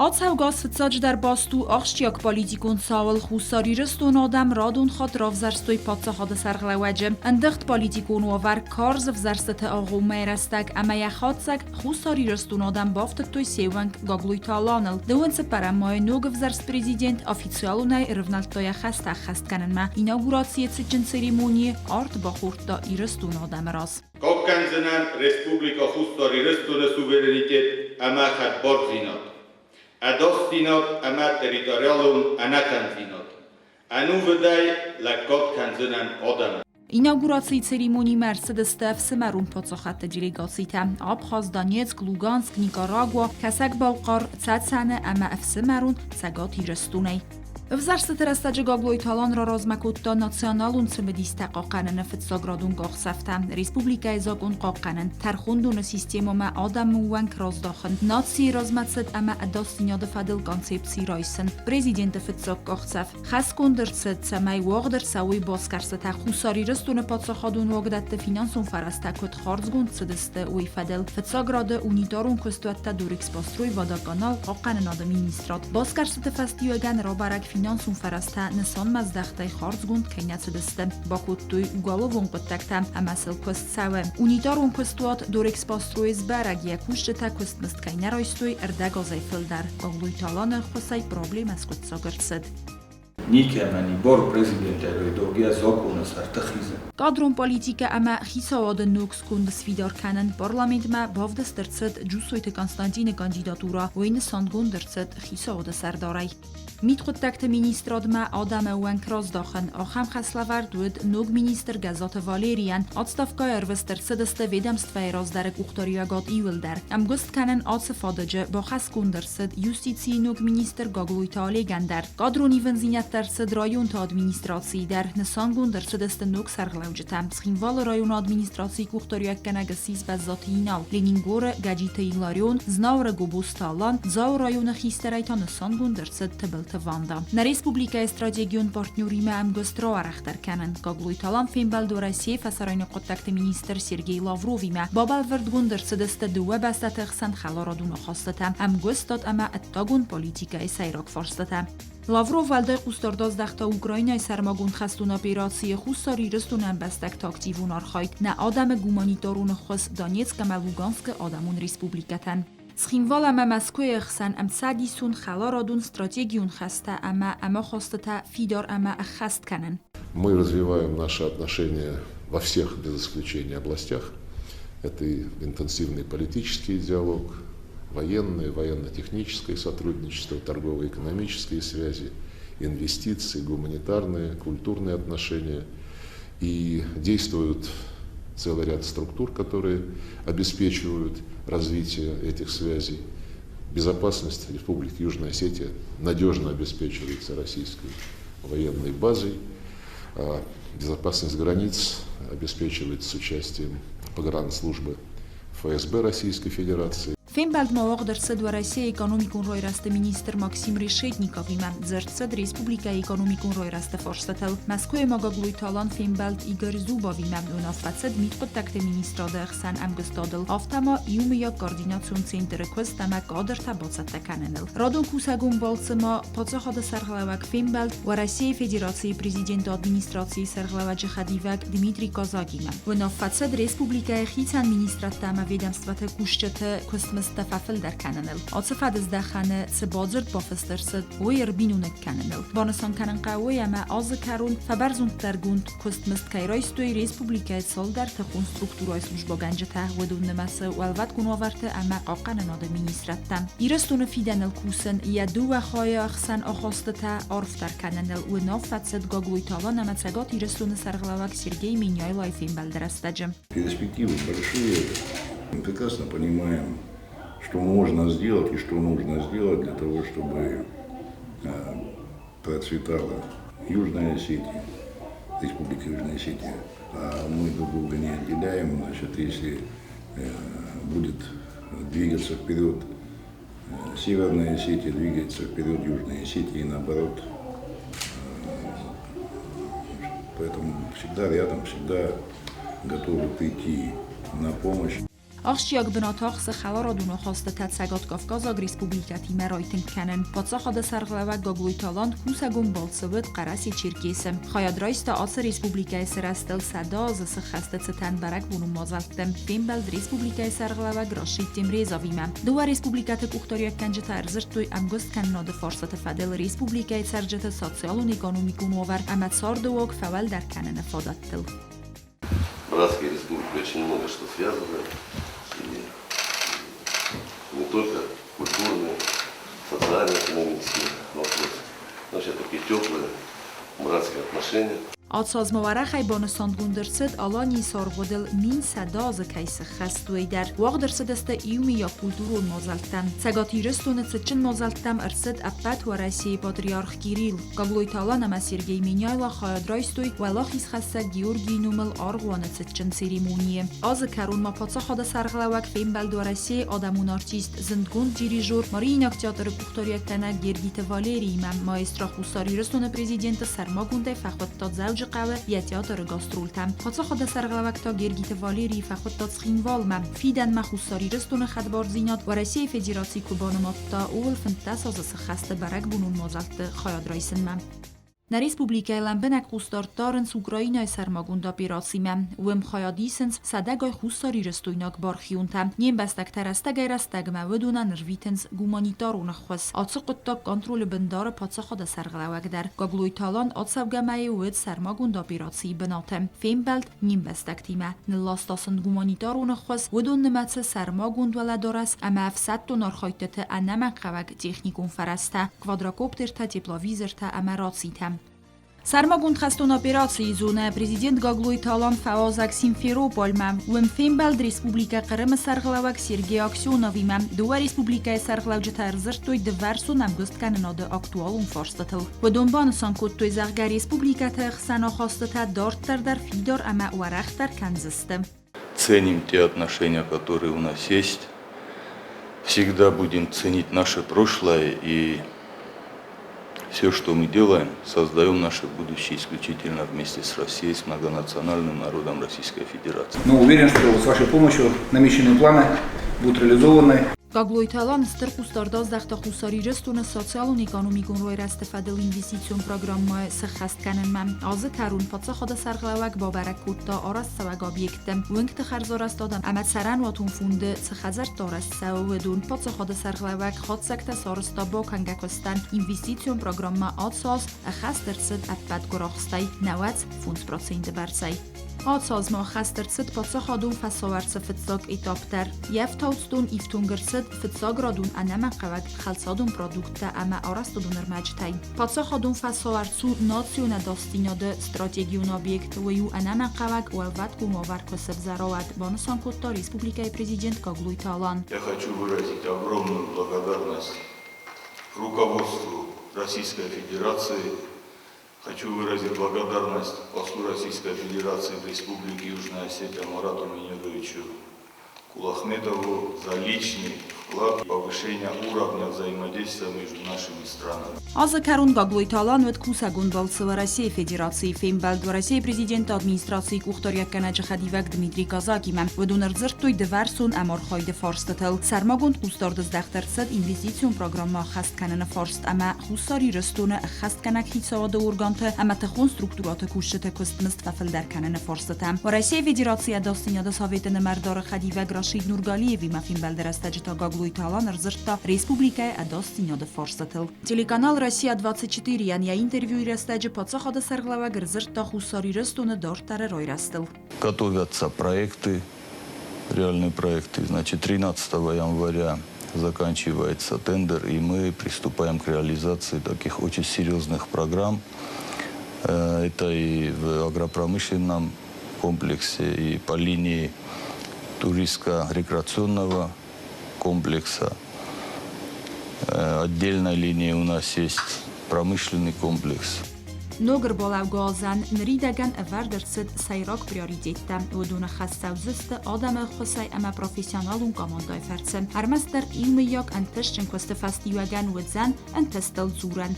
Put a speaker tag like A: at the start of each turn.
A: Ацӕугӕ аз фыццаджыдӕр баст у ахсджиаг политикон цауыл. Хуссар Ирыстоны адӕм радон хатт равзӕрстой паддзахады сӕргълӕууӕджы. Ӕндыгъд политикон уавӕр карз ӕвзӕрстыты агъоммӕйы рӕстӕг ӕмӕ йӕ хатдзӕг Хуссар Ирыстоны адӕм бафтыдтой се уӕнг Гаглойты Аланыл. Дыууын цыппӕрӕм майы ног ӕвзӕрст президент официалонӕй ӕрывнӕлдта йӕ хӕстӕ ӕххӕст кӕнынмӕ. Инаугурацийы цытджын церемонийы арт бахордта Ирыстоны адӕмы раз.
B: Хъахъхъӕндзынӕн Республикӕ Хуссар Ирыстоны суверенитет ӕмӕ хӕдбардзинад, ӕдасдзинад ӕмӕ территориалон ӕнӕхъӕндзинад. Ӕнувыдӕй лӕггад кӕндзынӕн адӕмӕн.
A: Инаугурацийы церемонимӕ ӕрцыдысты ӕфсымӕрон паддзахадты делегацитӕ Абхаз, Донецк, Луганск, Никарагуа, Кӕсӕг-Балхъар, Цӕцӕны ӕмӕ ӕфсымӕрон Цӕгат Ирыстонӕй. Ӕвзӕрстыты рӕстӕджы Гаглойты Алан раразмӕ кодта националон цымыдистӕ хъахъхъӕныны фыццаградон къахдзӕфтӕ, республикӕйы закъон хъахъхъӕнын, тӕрхондоны системӕмӕ адӕмы ууӕнк раздахын, нацийы размӕцыд ӕмӕ ӕдасдзинады фӕдыл концепци райсын. Президенты фыццаг къахдзӕф хӕсгонд ӕрцыд, цӕмӕй уагъд ӕрцӕуой басгӕрстытӕ Хуссар Ирыстоны паддзахадон уагдӕтты финансон фӕрӕзтӕ куыд хардзгонд цыдысты, уый фӕдыл. Фыццаг рады унитарон куыстуӕттӕ Дорэкспострой, Водоканал, Хъахъхъӕнынады министрад. Басгӕрстыты фӕстиуӕгӕн рабӕрӕг финансон фӕрӕзтӕ нысанмӕздӕхтӕй хардзгонд кӕй нӕ цыдысты. Бакодтой уголовон хъуыддӕгтӕ ӕмӕ сыл куыст цӕуы. Унитарон куыстуат Дорэкспострой сбӕрӕг, йӕ кусджытӕ куыстмызд кӕй нӕ райстой ӕрдӕгазӕй фылдӕр. Гаглойты Аланы ӕххуысӕй проблемӕ скъуыддзаг ӕрцыд.
C: Никӕмӕн и бор президентӕй райдогӕ законы сӕрты хизын.
A: Кадрон политикӕ ӕмӕ хицауады ног сконд сфидар кӕнын парламентмӕ бавдыст ӕрцыд Джусойты Константины кандидатурӕ, уый нысангонд ӕрцыд хицауады сӕрдарӕй. Мидхъуыддӕгты министрадмӕ адӕмы ӕууӕнк раздахын, ахӕм хӕслӕвӕрд уыд ног министр Гӕззаты Валерийӕн, отставкӕйы ӕрвыст ӕрцыдысты ведомствӕйы раздӕры къухдариуӕгад иуылдӕр. Ӕмгуыст кӕнын ацы фадыджы бахӕсгонд ӕрцыд юстицийы ног министр Гаглойты Олегӕн дӕр. Кадрон ивындзинӕдтӕ ӕрцыд районты администрацийы дӕр, нысангонд ӕрцыдысты ног сӕргълӕуджытӕ. Цхинвалы районы администрацийы къухдариуӕггӕнӕг ссис Бӕззаты Инал, Ленингоры Гӕджиты Иларион, Знауыры Гобозты Алан, Дзауы районы хистӕрӕй та нысангонд ӕрцыд Тыбылты Ванда. Нӕ республикӕйы стратегион партнеримӕ ӕмгуыст рауӕрӕхдӕр кӕнын. Гаглойты Алан фембӕлд Уӕрӕсейы фӕсарӕйнаг хъуыддӕгты министр Сергей Лавровимӕ. Бабӕлвырдгонд ӕрцыдысты дыууӕ бӕстӕты хсӕн хӕларадон ахастытӕ, ӕмгуыстад ӕмӕ ӕддагон политикӕйы сӕйраг фарстытӕ. Лавров уӕлдай хъусдард аздӕхта Украинӕйы сӕрмагонд хӕстон операцийы Хуссар Ирыстоны ӕмбӕстӕгты активон архайд, нӕ адӕмы гуманитарон ӕххуыс Донецк ӕмӕ Луганскы адӕмон республикӕтӕн. Цхинвал ӕмӕ Мӕскуыйы хсӕн ӕмцӕдисон, хӕларадон, стратегион хӕстӕ ӕмӕ ӕмахастытӕ фидар ӕмӕ ӕххӕст кӕнын.
D: Мы развиваем наши отношения во всех, без исключения, областях. Это и интенсивный политический диалог, военное, военно-техническое сотрудничество, торгово-экономические связи, инвестиции, гуманитарные, культурные отношения. И действуют целый ряд структур, которые обеспечивают развитие этих связей. Безопасность Республики Южная Осетия надежно обеспечивается российской военной базой. Безопасность границ обеспечивается с участием погранслужбы ФСБ Российской Федерации.
A: Фембӕлд ма уагъд ӕрцыд Уӕрӕсейы экономикон райрӕзты министр Максим Решетниковимӕ. Дзырд цыд республикӕйы экономикон райрӕзты фарстатыл. Мӕскуыйы ма Гаглойты Алан фембӕлд Игорь Зубовимӕ. Уынаффӕ цыд мидхъуыддӕгты министрады ӕхсӕн ӕмгуыстадыл, афтӕ ма иумӕйаг координацион центры куыст ӕмӕ кадртӕ бацӕттӕ кӕныныл. Радон кусӕгон балцы ма паддзахады сӕргълӕууӕг фембӕлд Уӕрӕсейы Федерацийы президенты администрацийы сӕргълӕууӕджы хӕдивӕг Дмитрий Казагимӕ. Уынаффӕ цыд республикӕйы хицӕн министрадтӕ ӕмӕ ведомствоты кусджыты куыстмыздтӕ фӕфылдӕр кӕныныл. Ацы фӕдыздӕхӕны цы бадзырд бафыст ӕрцыд, уый ӕрбиноныг кӕныныл. Банысан кӕнын хъӕуы, ӕмӕ азы кӕрон фӕбӕрзонддӕргонд куыстмызд кӕй райстой республикӕйы цалдӕр тыхон структурӕйы службӕгӕнджытӕ, уыдон нымӕцы уӕлвӕткон уавӕрты ӕмӕ хъахъхъӕнынады министрадтӕ. Ирыстоны фидӕныл кусын, йӕ дыууӕ хайы ӕхсӕн ахастытӕ арфдӕр кӕныныл уынаффӕ цыд Гаглойты Алан ӕмӕ Цӕгат Ирыстоны сӕргълӕууӕг Сергей Меняйлойы фембӕлды рӕстӕджы.
E: Перспективы большие. Мы прекрасно понимаем, что можно сделать и что нужно сделать для того, чтобы процветала Южная Осетия, Республика Южная Осетия. А мы друг друга не отделяем, значит, если будет двигаться вперед Северная Осетия, двигается вперед Южная Осетия и наоборот. Поэтому всегда рядом, всегда готовы прийти на помощь.
A: Ахсджиаг бынат ахсы хӕларадон ахастытӕ Цӕгат-Кавказаг республикӕтимӕ райтынг кӕнын. Паддзахады сӕргълӕууӕг Гаглойты Алан кусӕгон балцы уыд Хъӕрӕсе-Черкесы. Хайад райста ацы республикӕйы сырӕзтыл 100 азы сыххӕсты цытӕн бӕрӕгбонон мадзӕлтты. Фембӕлд республикӕйы сӕргълӕууӕг Рашид Темрезовимӕ. Дыууӕ республикӕты къухдариуӕггӕнджытӕ ӕрдзырдтой ӕмгуысткӕнынады фарстаты фӕдыл республикӕйы цӕрджыты социалон-экономикон уавӕр ӕмӕ царды уаг фӕуӕлдӕр кӕныны фадӕттыл.
F: Братская республика очень много что связано. И не только культурные, социально-экономические вопросы, но все такие теплые братские отношения.
A: Ацы аз ма уӕрӕхӕй банысангонд ӕрцыд Аланийы саргъуыдыл 1100 азы кӕй сыххӕст, уый дӕр. Уагъд ӕрцыдысты иумиаг культурон мадзӕлттӕ. Цӕгат Ирыстоны цытджын мадзӕлттӕм ӕрцыд ӕппӕт Уӕрӕсейы патриарх Кирилл. Гаглойты Алан ӕмӕ Сергей Меняйло хайад райстой уӕлахизхӕссӕг Георгийы номыл аргъуаны цытджын церемонийы. Азы кӕронмӕ паддзахады сӕргълӕууӕг фембӕлд Уӕрӕсейы адӕмон артист, зындгонд дирижер, Мариинаг театры къухдариуӕггӕнӕг Гергиты Валериимӕ. Маэстро Хуссар Ирыстоны президенты сӕрмагондӕй фӕхуыдта Дзӕуджыхъӕуы йӕ театры гастролтӕм. Паддзахады сӕргълӕууӕг та Гергиты Валерийы фӕхуыдта Цхинвалмӕ. Фидӕнмӕ Хуссар Ирыстоны хӕдбардзинад Уӕрӕсейы Федераци куы банымадта, ууыл 15 азы сыххӕсты бӕрӕгбонон мадзӕлтты хайад райсынмӕ. Нӕ республикӕйы лӕмбынӕг хъусдард дарынц Украинӕйы сӕрмагонд операцимӕ. Уым хайад исынц сӕдӕгай хуссарирыстойнаг бархионтӕ. Не мбӕстӕгтӕ рӕстӕгӕй-рӕстӕгмӕ уыдонӕн ӕрвитынц гуманитарон ӕххуыс. Ацы хъуыддаг контролы бын дары паддзахады сӕргълӕууӕг дӕр. Гаглойты Алан ацӕугӕ мӕйы уыд сӕрмагонд операцийы бынаты. Фембӕлд не мбӕстӕгтимӕ. Нылласта сын гуманитарон ӕххуыс, уыдон нымӕцы сӕрмагонд уӕлӕдарӕс ӕмӕ ӕфсӕддон архайдтыты ӕнӕмӕнгхъӕуӕг техникон фӕрӕзтӕ, квадрокоптертӕ, тепловизортӕ ӕмӕ рацитӕ. Сӕрмагонд хӕстон операцийы зонӕ президент Гаглойты Алан фӕуазӕг Симферополмӕ. Уым фембӕлд Республикӕ Хъырымы сӕргълӕууӕг Сергей Аксеновимӕ. Дыууӕ республикӕйы сӕргълӕуджытӕ ӕрдзырдтой дывӕрсон ӕмгуысткӕнынады актуалон фарстытыл. Уыдон банысан кодтой, зӕгъгӕ, республикӕты хсӕн ахастытӕ дарддӕр дӕр фидар ӕмӕ уӕрӕхдӕр кӕндзысты.
C: Ценим те отношения, которые у нас есть. Всегда будем ценить наше прошлое и все, что мы делаем, создаем наше будущее исключительно вместе с Россией, с многонациональным народом Российской Федерации.
G: Но уверен, что с вашей помощью намеченные планы будут реализованы.
A: Гаглойты Алан стыр хъусдард аздӕхта Хуссар Ирыстоны социалон-экономикон райрӕзты фӕдыл инвестицион программӕ сӕххӕст кӕнынмӕ. Азы кӕрон паддзахады сӕргълӕууӕг бабӕрӕг кодта арӕзтцӕуӕг объектты, уынгты хӕрзарӕзтад ӕмӕ цӕрӕнуатон фонды цы хӕдзӕрттӕ арӕзт цӕуы, уыдон. Паддзахады сӕргълӕууӕг хатдзӕгтӕ сарӕзта бакӕнгӕ куыстӕн. Инвестицион программӕ ацы аз ӕххӕст ӕрцыд ӕппӕт гуырахстӕй 95 проценты бӕрцӕй. Ацы аз ма ӕххӕст ӕрцыд паддзахадон фӕсауӕрцы фыццаг этап дӕр. Йӕ ӕфтауцдон ифтонг ӕрцыд фыццаградон ӕнӕмӕнгхъӕуӕг хӕлцадон продукттӕ ӕмӕ арӕзтадон ӕрмӕджытӕй. Паддзахадон фӕсауӕрц у национ ӕдасдзинады стратегион объект, уый у ӕнӕмӕнгхъӕуӕг уӕлвӕткон уавӕр куы сӕвзӕра, уӕд, банысан кодта республикӕйы президент Гаглойты Алан.
C: Я хочу выразить огромную благодарность руководству Российской Федерации. Хочу выразить благодарность послу Российской Федерации в Республике Южная Осетия Марату Минюровичу Кулахметову за личный вклад в повышение уровня взаимодействия между нашими странами.
A: Азы кӕрон Гаглойты Алан уыд кусӕгон балцы Уӕрӕсейы Федерацийы. Фембӕлд Уӕрӕсейы президенты администрацийы къухдариуӕггӕнӕджы хӕдивӕг Дмитрий Козакимӕ. Уыдон ӕрдзырдтой дывӕрсон ӕмархайды фарстытыл. Сӕрмагонд хъусдард здӕхт ӕрцыд инвестицион программӕ ӕххӕст кӕныны фарст ӕмӕ Хуссар Ирыстоны ӕххӕстгӕнӕг хицауады органты ӕмӕ тыхон структурӕты кусджыты куыстмызд фӕфылдӕр кӕныны фарстытӕ. Уӕрӕсейы Федерацийы ӕдасдзинады советы нымӕрдары хӕдивӕг Рашид Нургалиевимӕ фембӕлды рӕстӕджы та Гаглойты Алан ӕрдзырдта республикӕйы ӕдасдзинады фарстытыл. Телеканал «Россия-24»-йӕн йӕ интервьюйы рӕстӕджы паддзахады сӕргълӕууӕг ӕрдзырдта Хуссар Ирыстоны дарддӕры райрӕзтыл.
C: Готовятся проекты, реальные проекты. Значит, 13 января заканчивается тендер, и мы приступаем к реализации таких очень серьезных программ. Это и в агропромышленном комплексе, и по линии туристско-рекреационного комплекса. Отдельной линией у нас есть промышленный комплекс.
A: Ног ӕрбалӕугӕ азӕн ныридӕгӕн ӕвӕрд ӕрцыд сӕйраг приоритеттӕ. Уыдоны хӕс цӕудзысты адӕмы ӕххуысӕй ӕмӕ профессионалон командӕйы фӕрцы. Ӕрмӕстдӕр иумӕйаг ӕнтыстджын куысты фӕстиуӕгӕн уыдзӕн ӕнтыстыл дзурӕн.